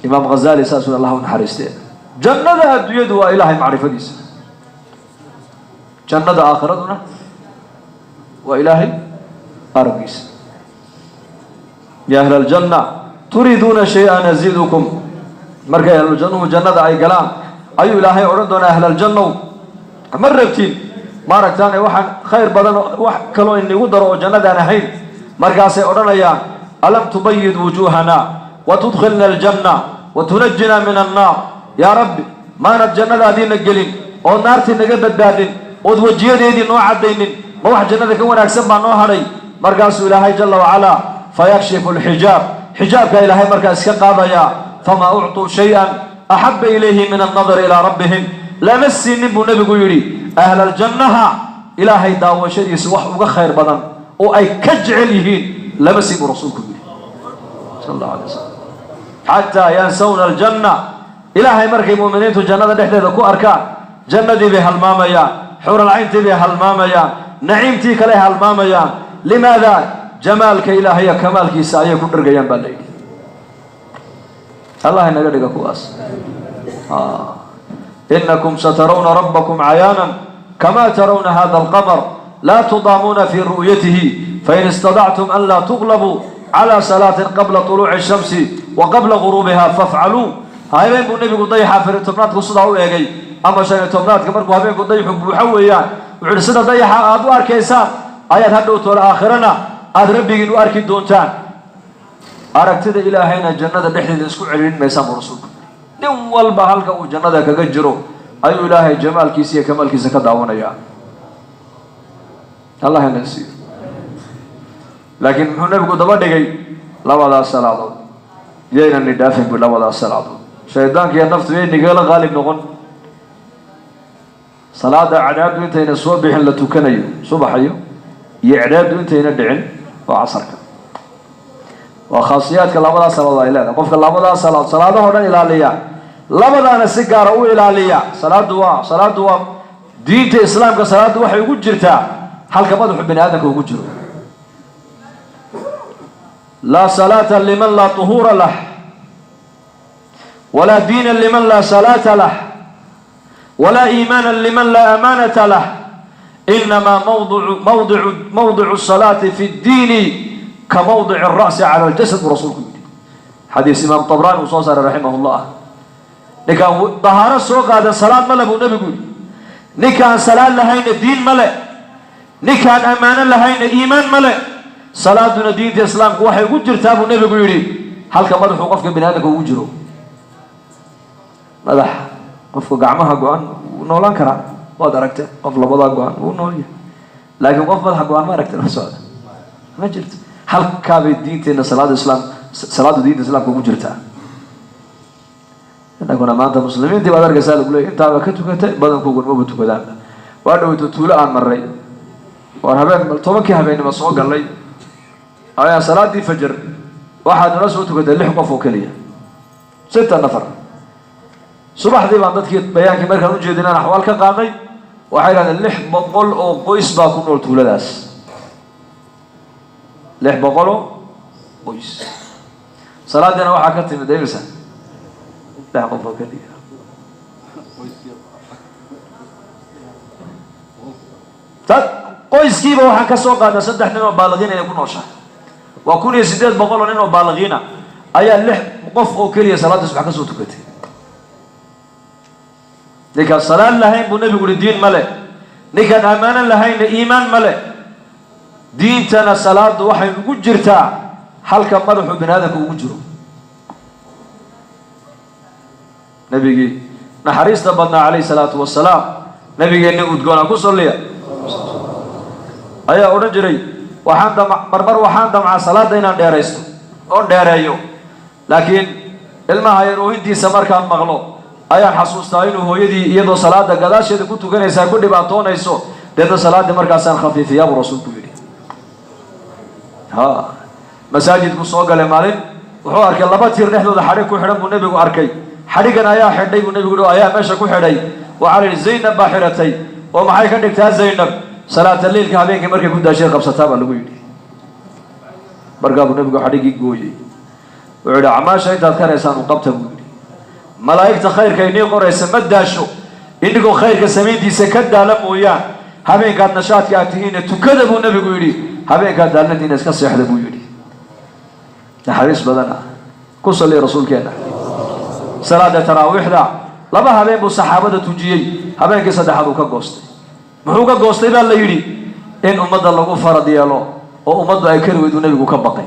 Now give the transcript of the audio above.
Imaam Ghazali saasuu, Allah u naxariistee. Jannada adduunyadu waa Ilaahay macrifadiisa, jannada aakhiraduna waa Ilaahay araggiisa. Ya ahla aljanna, turiiduuna shay-an aziidukum. Markay ahluljannuhu jannada ay galaan ayuu Ilaahay odhan doonaa: "Ahlaljannow, ma rabtiin, maaragtaane, waxaan khayr badan, wax kaloo inigu daro oo jannadaan ahayn?" Markaasay odhanayaan: "Alam tubayid wujuuhana wa tudkhilna aljanna wa tunajina min annaar? Yaa Rabbi, maanad jannadaadiina gelin ood naartii naga badbaadin ood wejiyadeedii noo caddaynin? Ma wax jannada ka wanaagsan baa noo hadhay?" Markaasuu Ilaahay jalla wacalaa fayakshifu alxijaab, xijaabka Ilaahay markaa iska qaadayaa. Famaa uctuu shay-an axabba ilayhi min annadari ilaa rabbihim. Lama siinin, buu Nebigu yidhi, ahlaljannaha Ilaahay daawashadiisa wax uga khayr badan oo ay ka jecel yihiin lama siin, buu Rasuulku yidhi sal Allahu alay wasalam, xataa yansawna aljanna. Ilaahay markay mu'miniintu jannada dhexdeeda ku arkaan, jannadii bay halmaamayaan, xuuralcayntii bay halmaamayaan, naciimtii kale halmaamayaan. Limaada? Jamaalka Ilaahaya, kamaalkiisa ayay ku dhargayaan, baa la yidhi. Allah inaga dhiga kuwaas. Inakum satarawna rabbakum cayaanan kama tarawna hada alqamar, laa tudaamuuna fi ru'yatihi, fain istadactum an laa tuglabuu calى salaatin qabla طuluuci الshamsi wa qabla guruubiha fafcaluu. Habeen buu Nebigu dayaxa 14aadku sidaa u eegay, ama 15aadka, markuu habeenku dayaxu buuxo weeyaan. Wuxu uhi: "Sida dayaxa aad u arkaysaan ayaad hadhow toole aakhirana aada Rabbigiin u arki doontaan. Aragtida Ilaahayna jannada dhexdeeda isku celilin maysaan," buu Rasuulku. Nin walba halka uu jannada kaga jiro ayuu Ilaahay jamaalkiisa iyo kamaalkiisa ka daawanayaa. Allah ina siiyo. Laakiin muxuu Nebigu daba dhigay? "Labadaas salaadood yaynan idhaafin," bu. Labadaas salaadood shaydaanka iyo naftu yay nigala qaalib noqon. Salaada cadceeddu intayna soo bixin la tukanayo subaxayo, iyo cadceeddu intayna dhicin oo casarka, waa khaasiyaadka labadaas salaadood ay leedahay. Qofka labadaas salaadood, salaadahoo dhan ilaaliya, labadaana si gaara u ilaaliya. Salaadu waa diinta Islaamka. Salaaddu waxay ugu jirtaa halka madaxu bini aadamka ugu jiro. Laa salaata liman laa tuhuura lah, walaa diina liman laa salaata lah, walaa iimaana liman laa amaanata lah. Inamaa mawdicu salaati fi ddiini ka mawdici alra'si cala aljasad, buu Rasuulku yidhi. Xadiis Imaam Tabraani uu soo saaray raximah llah. Ninkaan dahaaro soo qaadan salaad ma le, buu Nebigu yidhi. Ninkaan salaad lahayna diin ma le, ninkaan ammaano lahayna iimaan ma le. Salaaduna diinta Islaamku waxay ugu jirtaa, buu Nebigu yidhi, halka madaxuu qofka bini aadamka ugu jiro. Madax qofka gacmaha go-an wuu noolaan karaa, waad aragteen, qof labadaa go-an wuu nool yahay, laakiin qof madaxa go-an ma aragteen? Ma socda, ma jirto. Halkaabay diinteenna salaada islaam, salaadu diinta Islaamka ugu jirtaa. Innaguna maanta muslimiintii baad arkaysaa lagu leeyay intaaba ka tukatay, badankooguna maba tukadaanba. Waa dhoweyto tuulo aan marray, waan habeen 10kii habeennimo soo gallay, ayaa salaadii fajar waxaad nala soo tukatay lix qof oo keliya, sita nafar. Subaxdii baan dadkii bayaankii markaan ujeedin aan axwaal ka qaadnay, waxay idhahdeen 600 oo qoys baa ku nool tuuladaas, 600 oo qoys. Salaadiina waxaa ka timid imisa? Lix qof oo keliya. Dad qoyskiiba waxaan ka soo qaadnay saddex nin oo baaliqiina inay ku nooshahay. Waa 1800 oo nin oo baaliqiina ayaa lix qof oo keliya salaadda subax ka soo tukatay. Ninkaan salaad lahayn, buu Nebigu uhi, diin ma le. Ninkaan ammaanan lahaynna iimaan ma le. Diintana salaaddu waxay ugu jirtaa halka madaxu bini aadamka ugu jiro. Nabigii naxariista badnaa calayhi salaatu wasalaam, nabigeenni udgoonaa ku salliya, ayaa odhan jiray: "Waxaan dam marmar waxaan damcaa salaadda inaan dheeraysto oon dheereeyo, laakiin ilmaha yar oohintiisa markaan maqlo ayaan xasuustaa inuu hooyadii iyadoo salaada gadaasheeda ku tukanaysaa ku dhibaatoonayso. Deedna salaaddii markaasaan khafiifiyaa," buu Rasuulku yidhi. Ha masaajidku soo galay maalin, wuxuu arkay laba tiir dhexdooda xadhig ku xidhan buu Nebigu arkay. "Xadhigan ayaa xidhay?" buu Nebigu yihi. "Ayaa meesha ku xidhay?" Waxaa la yidhi: "Zaynab baa xidhatay." "Oo maxay ka dhigtaa Zaynab?" "Salaata leilka habeenkii markay ku daashay qabsataa," baa lagu yidhi. Markaa buu Nebigu xadhiggii gooyey. Wuxuu yidhi acmaasha intaad karaysaan u qabta buu yidhi. Malaa'igta khayrka inii qoraysa ma daasho, inigoo khayrka samayntiisa ka daala mooyaan. Habeenkaad nashaadka aad tihiinna tukada buu nebigu yidhi, habeenkaad daalantiina iska seexda buu yidhi. Naxariis badan ah ku salli rasuulkeenna. Salaada taraawiixda 2 habeen buu saxaabada tujiyey, habeenkii saddexaad uu ka goostay. Muxuu ka goostay baa la yidhi? In ummadda lagu farad yeelo oo ummaddu ay kari weydu nebigu ka baqay.